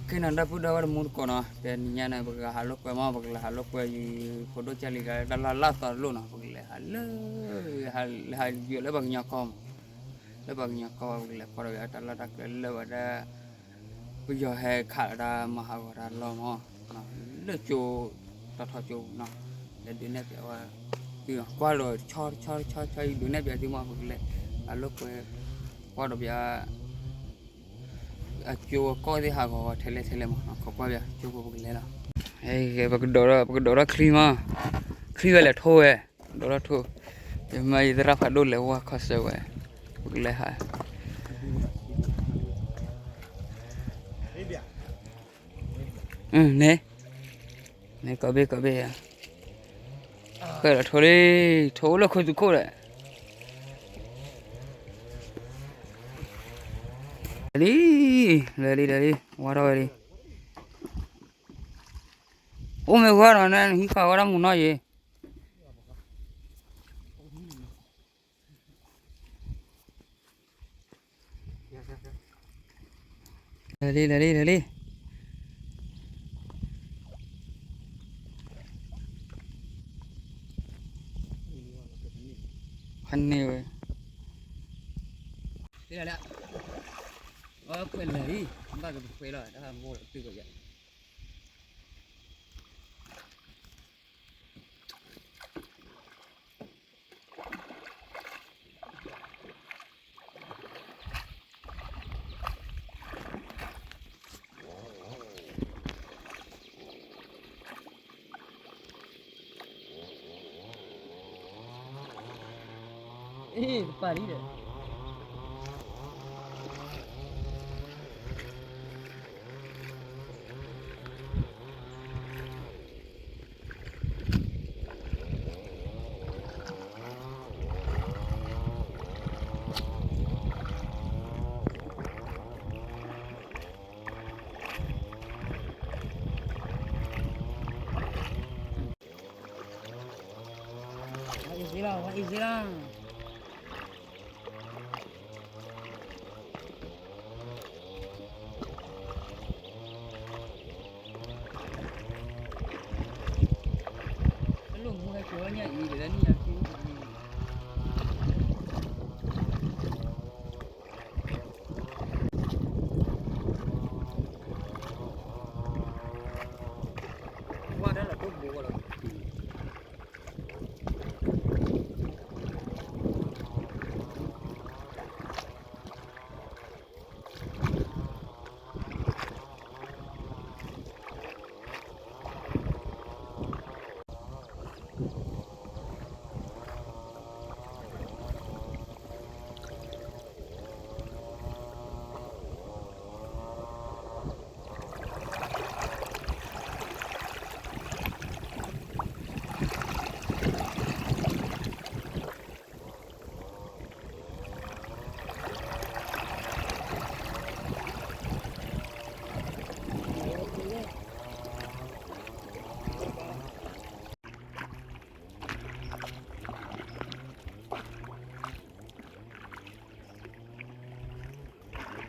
ကဲနီၤ ဒီပုၢ်ဒီဝဲၢ်တံၤသကိးနီၤ, တနံၤညါန့ၣ် ပကဟးလိာ်ကွဲမး, ပကလဲၤဟးလိာ်ကွဲယဖိဒိၣ်ကၢ်လံၤ တၢ်လီၢ်လၢ်သီတလိၣ်နီၤ, ပကလဲၤဟးလၢ ဟးလၢဟးယိာ်လၢပှၤကညီကီၢ်မး, လၢပှၤကညီကီၢ် ပကလဲၤကွၢ်ဒီးတၢ်လီၢ်တၢ်ကျဲလၢဝဲဒၣ် ပယီၤဟဲခးလီၤတၢ်မၤဟးဂီၤတၢ်လီၢ်မး, လၢကၠိ တီၤထီကၠိနီၤ, လဲၤဒုးနဲၣ်ပျးဝဲ သုကွၢ်လီၤတဆီတဆီတဆီတဆီ ယဒုးနဲၣ်ပျးသုမး, ပကလဲၤဟးလိာ်ကွဲ ကွၢ်ဒီးပျး အကၠိအကီၢ်သ့ၣ်ဟးဂီၤဂီၤထဲလဲၣ်ထဲလဲၣ်မး, ခိးကွၢ်ပျးကၠိဖိ ပကလဲၤလီၤ. ပကဒိးထီၣ်ချံမး, ချံဝဲလဲၤထိဝဲ, ဒိးထီၣ်ထိ, ယမ့ၢ်ယသရၣ်ဖးဒိၣ်လဲၤဝါခီဆၢဝဲ, ပကလဲၤဟး န့ၣ်, န့ၣ် ကီးဘ့ၣ်ကီးဘ့ၣ်ဧါ, ဃဲလီၤထိလံ, ထိလၢခိသုးခိၣ်ဒီး လံ, လဲၤလံ လဲၤလံ ဝါထီၣ်ဝဲလံ, အိၣ်မ့ၢ်ဝါဒီးန့ၣ် နဟံးဃာ်ဝဲဒၣ်မုၢ်နီၢ်ယံၤ လဲၤလံ လဲၤလံ လဲၤလံ, ဖးန့ၢ်ဝဲ, လဲၤလံ, အခွဲးလဲၤလံ, ဘၣ်ကပခွဲးလီၤ တၢ်ဟးဘိလီၤတုၤကယၤ အ့ၣ် တပာ်လံဒီး ဝါအံၤစ့လီၤ ဝါအံၤစ့လီၤ တလိၣ်မူဟဲကၠီၤဝဲညါအံၤ တလဲၤနံၣ်ညါခံ ဝါဒၣ်လီၤတိၢ်ဘိဝဲလီၤ နီ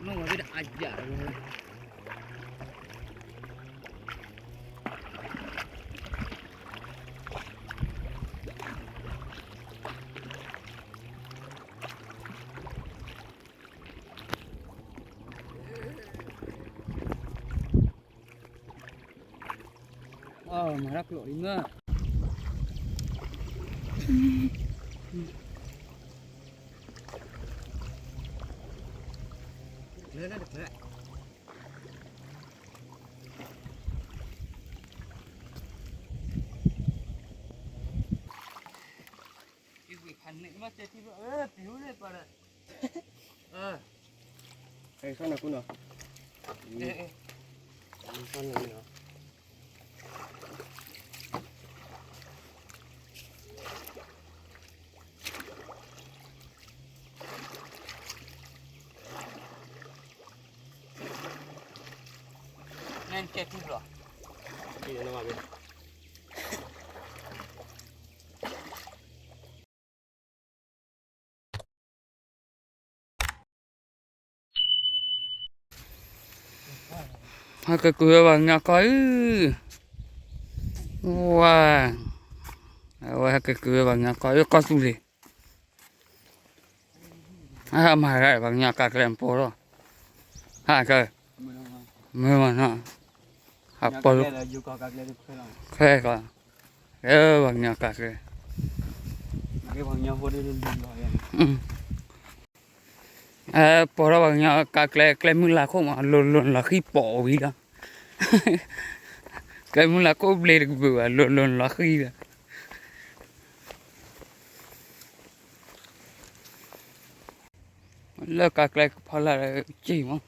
ၢ်ဝဲသ့ၣ်တအါယၤ အမၤရၣ်ကျိာ်လံမၢ် လၢလၢတဖျၢၣ် ဖးန့ၣ်မ့ၢ်တဲထံၣ်ဘၣ် အၢ ပျူၤန့ၣ်ပှၤဒီး အၢ အဲ ခါနၤကူနီၤ အဲ အဲ ခါနၤနီၤ နတဲထံၣ်ဘၣ် ထံၣ်နီၤဘၣ်ဘၣ် ဝါ ဟဲက့ၤကုာ်ဝဲပှၤကညီကီၢ်အံၤ, ဝါ, အဝဲဟဲက့ၤကုာ်ဝဲပှၤကညီကီၢ်အံၤ ကီၢ်သူလ့ၤ, ဟဲမၤဒၣ်ပှၤကညီကါကျဲမၤပိာ်ထီၣ်, ဟးက, မ့ၢ်မနီၤ, ဟးပိာ်, ခဲကီး, လၢပှၤကညီကါကျဲ ပိာ်ထီၣ်ပှၤကညီကါကျဲ ကျဲမုၢ်လၢ်ခိၣ်မး လိၤလိၤလီၤဃံပိာ်ဝံၤလီၤ, ကျဲမုၢ်လၢ်ခိၣ်ဘျ့တကပၤဘၣ် လိၤလိၤလီၤဃံလီၤ, လၢကါကျဲကဖီလာ်က့ၤမး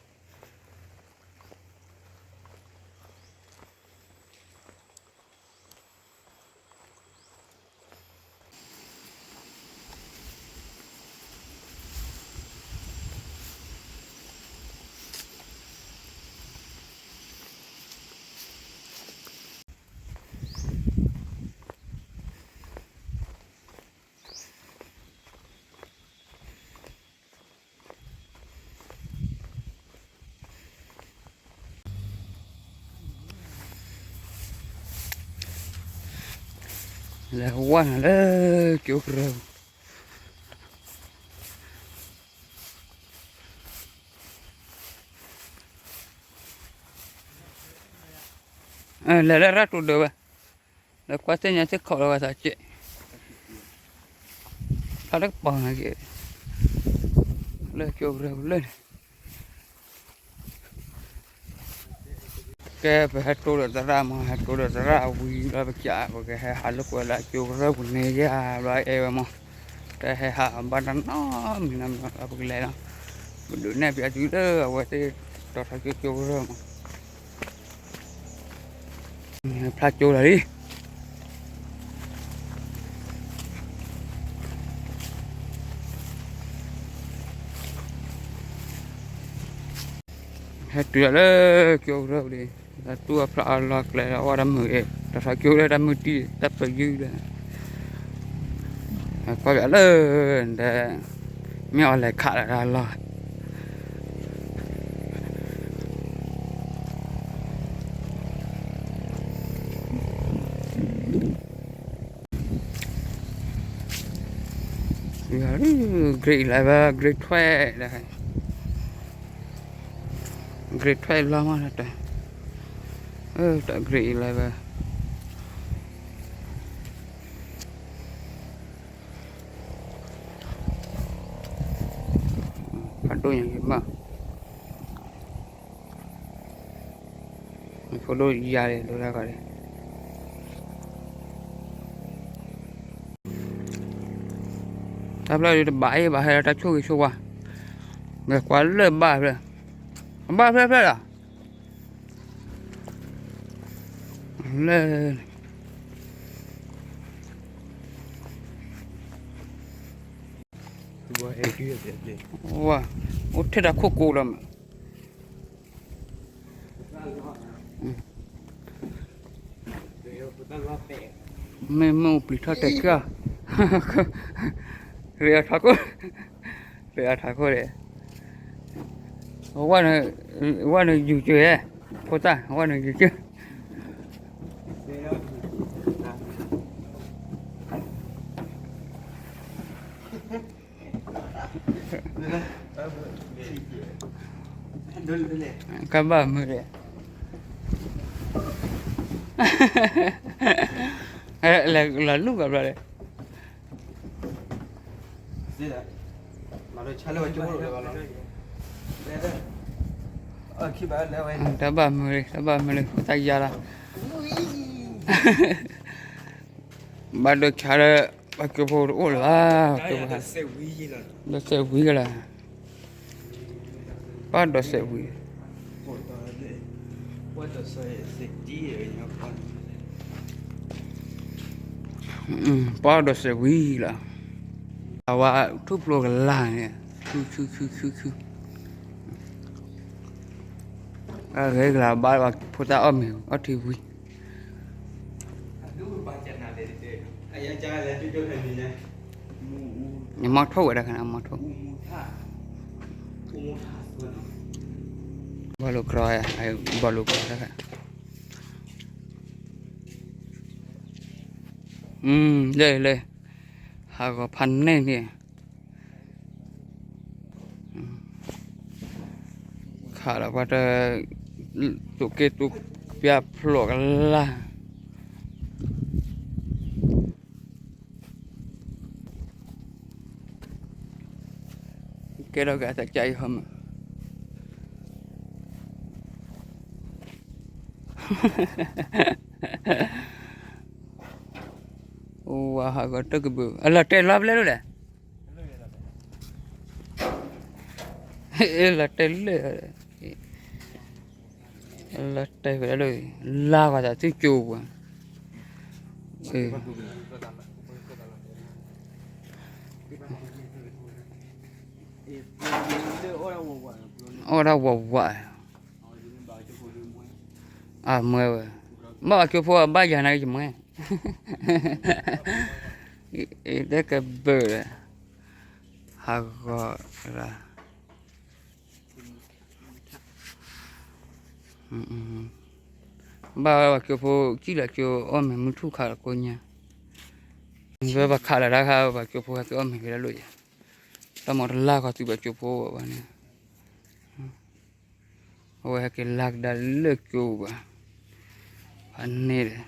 လဲၤဝဲနၤလၢကၠိကရၢၢ်ပူၤ, လဲၤလၢရၢ်တိၤဒၢးဝဲ, လဲၤကွၢ်သ့ၣ်ညါသ့ၣ်ခိးလီၤဝဲသးကဲး, ဖျါတကပၤန့ၣ်က့ၤ, လၢကၠိကရၢၢ်ပူၤလၢန့ၣ် ကဲ ပဟဲတိဒီးသရၣ်မး ဟဲတိဒီးသရၣ်ဝံၤလီၤ ပကး ပကဟဲဟးလိာ်ကွဲလၢအကၠိကရၢၢ်ပူၤန့ၣ်ယၤ ဘျီအဲၣ်ဝဲမး, တဟဲဟးဘၣ်တၢ်နီတမံၤနီတမံၤလီၤ ပကလဲၤလီၤ, ပဒုးနဲၣ်ပျးသုလၢအဝဲသ့ၣ်တီၤထီကၠိကရၢၢ်မး, ဖျါကၠိလီၤလံ ဟဲတုၤလၢကၠိကရၢၢ်ပူၤဒီး တၢ်တူၢ်အဖျါအလီၤကျဲ အဝဲတၢ်မုာ်အံၤ တၢ်ထီကၠိလၢတၢ်မုာ်တံၢ် တၢ်ပယုၢ်ဒီး ကွၢ်ပၠးလၢ ဒီး မ့ၢ်အီၤလဲၤခးလၢတၢ်လီၢ် grade eleven, grade twelve, grade twelve လီၤမး တၢ် grade eleven ဖးဒိၣ်ညါက့ၤဘၣ် ဖိဒိၣ်ယါလံ ဒိတၢ်ခီလံ တၢ်ဖျၢၣ်ဒုးတဘၣ်အံၤ ဘၣ်ဟဲလၢတၢ်ဆိၣ်ဂ့ၤဆိၣ်ဝါ မ့ၢ်ကွၢ်လၢဘၣ်ဖျၢၣ် အဘၣ်ဖျၢၣ်ဖျၢၣ်လီၤ လၢ ဝါ အိၣ်ထဲတၢ်ခိၣ်ကိးလီၤမး မ့ၢ်မ့ၢ်အိၣ်ပျံၤထီၣ်တဲာ်ခံဂၤ ရ့အထးခိၣ် ရ့အထးခိၣ်ဒီး ဝဲနုာ်ယူၤကၢၤ ဖိသၣ် ဝဲနုာ်ယူၤကၢၤ ကဘၣ်မုာ်ဒီး လီၤလူၤကဘျီဒီး တၢ်ဘၣ်မုာ်လံ တၢ်ဘၣ်မုာ်လံ ဖိသၣ်ယါလီၤ ဘၣ်ဒိဆါလၢ ပှၤကၠိဖိတအိၣ်လၢၤဘၣ် ကၠိဖိ ဒီးစဲးဝံၤကလၢာ် ပှၤဒီးစဲးဝံၤ ပှၤဒီးစဲးဝံၤလီၤ အဝဲထူၣ်ဖျိကလာ်န့ၣ် ဆူဆူဆူဆူဆူ အဂ့ၤကလၢ်ဘၣ် ဖိသၣ်အီၣ်မ့ၤ အီၣ်ထံဝံၤ နမီထိၣ်ဝဲဒၣ်ခါန့ၣ် အမီထိၣ် ဘီလိာ်ကြီ, ဘီလိာ်ကြီတခါ, လၢ လၢ ဟးဂီၤဖးန့ၢ်န့ၣ်, ခးလီၤပှၤတ, သူၣ်က့သူၣ်ပျၢ်ဖျိးကလၢ်. ကဲထီၣ်က့ၤအသးကၢ်အံၤဟီမး, ဝၤဟးဂီၤတကဘုး အလီၤတဲာ်လီၤဖဲလဲၣ်ဒိၣ်လဲၣ်, လီၤတဲာ်လၢ လီၤတဲာ်ဖဲလဲၣ်, လါဂီၤသးသုကၠိပှၤ, အီၣ်ဒၣ်ဝးဝး, အမွဲဝဲ, ဘၣ်ဘၣ်ကၠိဖိအဘၣ်ယၤနာ်က့ၤယမွဲ, တဲကဘုးဒီး, ဟးဂီၤလၢ ဘၣ်ဝဲပှၤကၠိဖိ ကံၣ်လီၤကၠိအီၣ်မ့ၤမုၢ်ထူၣ်ခးလီၤကိးညါ, ဝဲပှၤခးလီၤတၢ်ခါ ပှၤကၠိဖိဟဲက့ၤအီၣ်မ့ၤက့ၤတၢ်လိၣ်ယဲ, တၢ်မၤတလါခီသုပှၤကၠိဖိဝဲန့ၣ်, အဝဲဟဲက့ၤလါကဒါလၢကၠိဘၣ်, ဖးန့ၢ်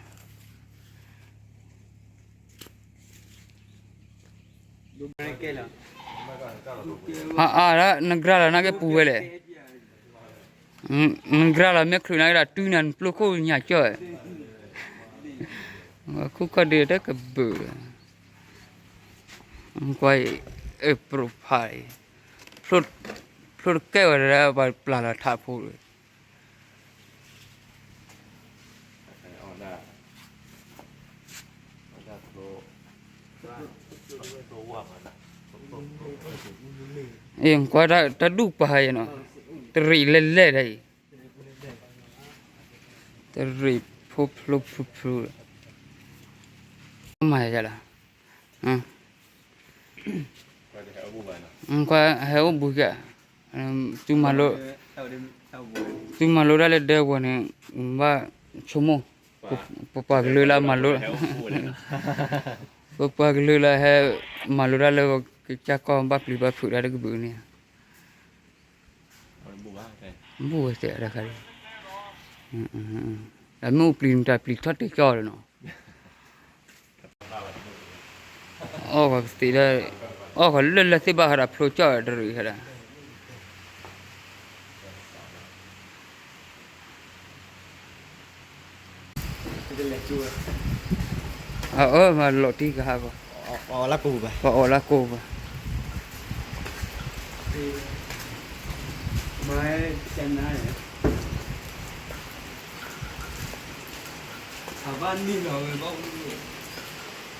ဒီး အါ နကြၢးလီၤနာ်က့ပူၤဝဲလဲၣ်, နကြၢးလီၤမ့ၢ်ချုးနာ်က့ဒီး တုၤနၤနပျိခိၣ်ညၣ်ကၠီၣ်, ခုၣ်ခီၣ်ဒ့တကဘုးဒီး, ကွၢ်အံၤ အပြိဖးအံၤ, ဖျိတကဲဝဲဒီး ပှၤပျၢ်လီၤထးဖိဒီး ကွၢ်တၢ်ဒူၣ်ပၤအံၤနီၤ, တရံးလဲၣ်လဲၣ်ဒ်အံၤ, တရံးဖိဖျိဖျိဖျိ, မၤယၤလီၤ, ကွၢ်ဟဲအိၣ်ဘူးက, သုမၤလိ, သုမၤလိတၢ်လၢဒဲဝဲန့ၣ်, ဘၣ်ဆိကမိၣ်, ပပှၤကလုာ်လၢမၤလိ, ပပှၤကလုာ်လၢဟဲမၤလိတၢ်လၢ ကစၢ်ကီၢ်ဘၣ်ပျံၤဘၣ်ဖုးတၢ်တကဘုးန့ၣ်, ဘူးဝဲစဲးတခါ, အမ့ၢ်အိၣ်ပျံၤနတၢ်ပျံၤထီၣ်တဲာ်ကၠီၣ်ဒီးနီၤ, အီၣ်ကသ့လၢ, အီၣ်ကလၢလၢသ့ၣ်ဘၣ်ဃးဒီးဖျိကၠီၣ်တရံးဃးဒီး, အၢ မၤလီၤတံၢ်ကဟးဂီၤ, ပှၤအီၣ်လၢကိၢ်ဘၣ်,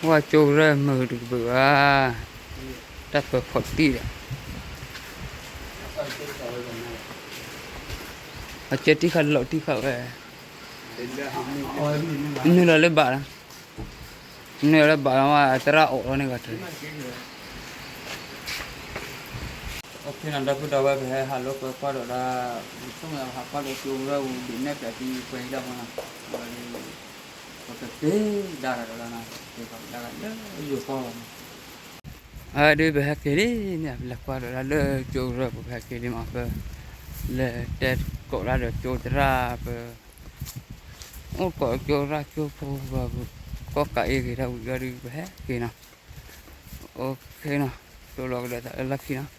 ဝဲကၠိရၢၢ်မုာ်တကဘုးဧါ, တၢ်ပၢၤဖီၣ်တံၢ်ဒီး, အကဲတံၢ်ဃာ်လီၤတံၢ်ဃာ်ဝဲ, နုာ်လီၤလၢဘၣ်လီၤ, နုာ်လီၤလၢဘၣ်လီၤမး သရၣ်အိးလီၤန့ၣ်ဂၤတၢၢ် အိၣ်ခ့နီၤ ဒီပုၢ်ဒီဝဲၢ် ပဟဲဟးလိာ်ကွဲကွၢ်ဒီးဒၣ်, ဆိကမိၣ်ဟးကွၢ်ဒီးကၠိရၢၢ်ပူၤ ဒုးနဲၣ်ပၠးသုပှဲၤအံၤဒၣ်မးနီၤ, အဝဲဒၣ် ပကက့ၤဒၣ်တၢ်ဒီးလၢနီၤ, က့ၤကီးဒၣ်လၢယိၤကီၢ်လီၤနီၤ, အဒုးပဟဲက့ၤလံန့ၣ် ပလဲၤကွၢ်ဒီးဒၣ်လၢကၠိရၢၢ်ပူၤ ပဟဲက့ၤလံမး ပ လဲၤတဲကိးဒၣ်ဒီးကၠိသရၣ်ပ အိၣ်ကိးကၠိရၢၢ်ကၠိဖိပှၤ ကီၢ်ကးအ့ၣ်ဂ့ၤတၢ်ဝံၤဒီး ပဟဲက့ၤနီၤ, အိၣ်ခ့နီၤ, တိၢ်လီၤကဒီးသးလၢလီၢ်ခံနီၤ.